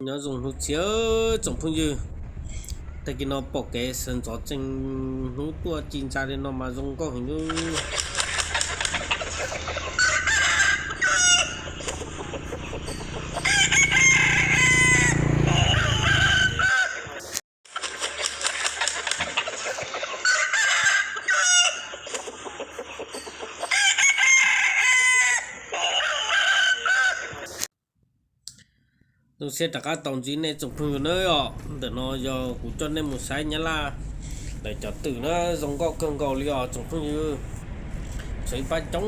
Nyob zoo hnub txiv tsoom phooj ywg, tag kis no pom kev sawv ntxov tsees hnub tuaj ci ntsa li no mas zoo nkauj heev li. Zoo siab rov qab tau ntsib nej tsoom phooj ywg na os. Ntawm no yog kuv coj nej mus saib Nyab Laj lawv cov twm na, zoo nkauj kawg nkaus li os tsoom phooj ywg. Txawm ib pab coob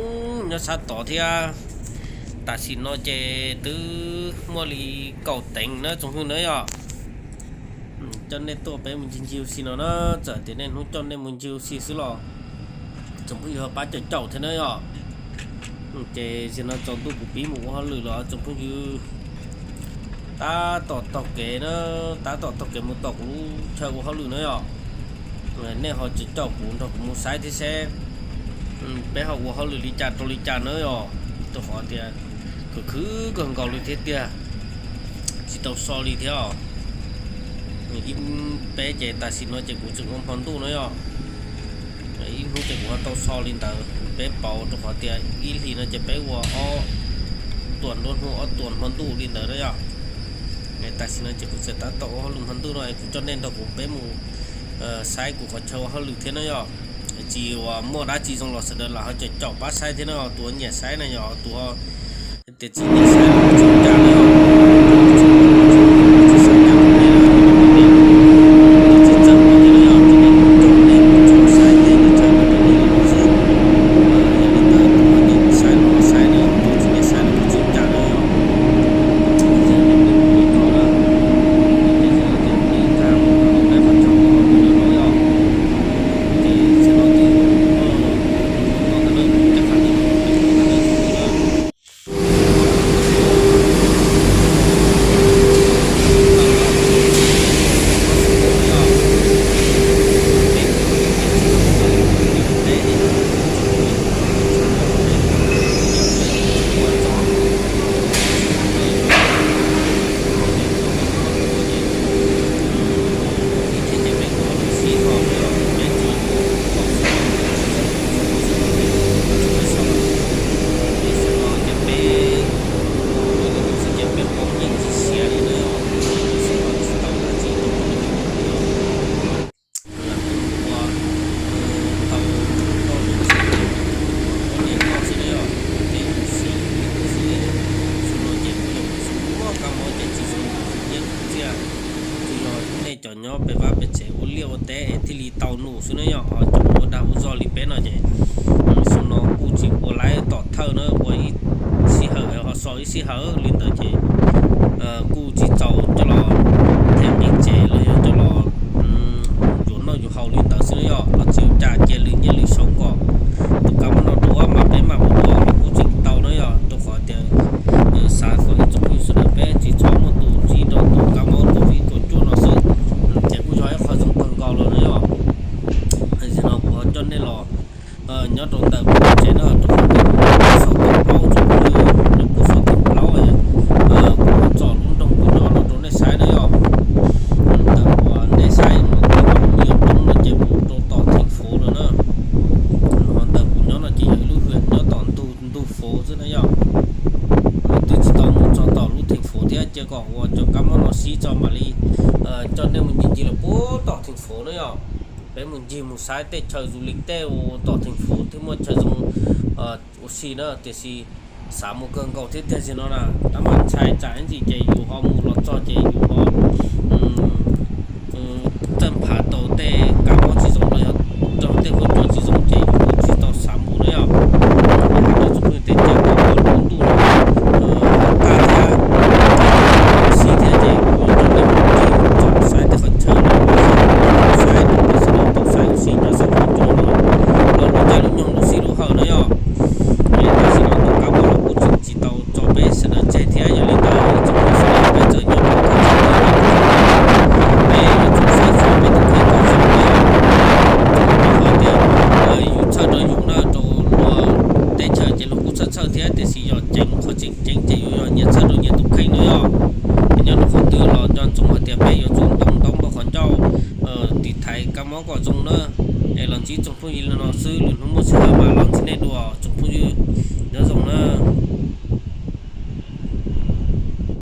nyob sab tod thiab. Tam sim no ces twb muaj li kaum teev na tsoom phooj ywg na yom. Coj nej tuaj peb mus ncig ncig ua si no na, txawm tias niaj hnub coj nej mus ncig ua si xwb los tsoom phooj ywg ho pab caum caum thiab na yom. Ces zaum no tsaus ntuj kuv pib mus ua hauj lwm los tsoom phooj ywg, tab tom taug kev na, tab tom taug kev mus tom kuv lub chaw ua hauj lwm na yom. Nej ho caum caum kuv nrog kuv mus saib thiab seb peb ho ua hauj lwm li cas rau li cas na yom. Rau qhov tias khwv khwv kawg nkaus li thiab tiag, tsis tau so li thiab os. Ib peb ces tam sim no ces kuv tseem ua hmo ntuj na yom. Ib hnub ces kuv ho tau so li ntawd peb pauv, rau qhov tias ib hlis no ces peb ua ob tuam nruab hnub ob tuam hmo ntuj li ntawd na yom. Tam sim no ces kuv txawm tab tom ua hauj lwm hmo ntuj no es kuv coj nej nrog kuv peb mus saib kuv qhov chaw ua hauj lwm thiab na yom. Tsis uas muaj dab tsi zoo los sawv daws lam ho caum caum pab saib thiab na, tus uas nyiam saib na yom, tus tias tsis nyiam saib los tsis ua cas na yom. Tsis saib cas kuv peb los tsis txawj ua li na yom, ces nej mus caum nej mus caum saib tej teb chaws no rau nej li no xwb. Yog li ntawd tus uas nyiam saib los saib na, tus tsis nyiam saib los kuj tsis ua cas na yom. Ces nej peb mus li ko na, ces zaum no ces kuv li nkag mus peb qhov chaw ua hauj lwm no yom. Ces zaum no ces kuv ua ntawm no, cov qab ntawm no peb ua ntawm no xwb na. Ua tau tau lub tsev ua poj niam noj xwb na yom, ces kuv siv ib tug xwb. Xyoo no ces kuv yog kuv xyoo muaj kab mob ces tsis zoo nyiaj txiag, tsuas yog nej cov nyob pem vaj pem tsev ua liaj ua teb es thiaj li tau num xwb na yom. Ho cov ua dag ua zog li peb no ces xyoo no kuj tsis ua laib tom thawj na, ua ib sij hawm ho so ib sij hawm li ntawd ces kuj tsis txaus coj los them nqi tsev los yog coj los yuav noj yuav haus li ntawd xwb na yom. Los tsis ua cas, cia lwm niaj lwm xyoo kom tus kab mob no dua mas peb mam ua dua los kuj tseem tau na yom. Rau qhov tias xav kom ib tsoom phooj ywg sawv daws peb tsis txhob muaj tus ntsib rau tus kab mob Covid kaum cuaj no xwb, ces kuj yog ib qho zoo kawg nkaus lawm na yom. Zaum no kuv ho coj nej los nyob rau ntawm kuv tsev no, rau qhov tias kuv xaus tau plaub tsoom phooj ywg, nws kuj xaus tau plaub, kuv txom lub nroog kuv nyob no rau nej saib na yom. Ntawm uas nej saib no kuv nyob roob no ces mus rau tom theem fuv lawm na. Ho ntawm kuv nyob no ces yog ib lub hwm nyob tom ntug ntug fuv xwb na yom. Twb tsis tau mus txog tom lub theem fuv thiab, cia kom uas cov kab mob no sib tso mam li coj nej mus ncig ncig los puag tom theem fuv na yom. Peb mus ncig mus saib tej chaw du lịch tej uas tom theem fuv thiaj muaj chaw zoo ua si na, tiam sis xav mus kawg nkaus thiab tiag tiag no na, tab mas ntshai tsam ib ntsis ces yus ho mus los txog ces yus ho txawj phav tau tej kab mob tsis zoo los yog raug tej huab cua tsis zoo ces yus kuj tsis tau xav mus na yom. Rau tsoom phooj ywg tej cav kom ua lub ntuj no tag thiab, xis thiab ces kuv yuav coj nej mus ncig tsom saib tej qhov chaw no, saib rau peb sawv daws tau saib ua si nyob saum huab cua no, los lub caij lub nyoog lub sij lub hawm na yom. Ces tam sim no tus kab mob los kuj tseem tsis tau tso peb sawv daws tseg thiab, yog li ntawd tsoom phooj ywg sawv daws peb txawm nyob rau thaj Mob kom zoo na, es los ntsib tsoom phooj ywg li no xwb, lwm hnub muaj sij hawm mam los ntsib nej dua tsoom phooj ywg. Nyob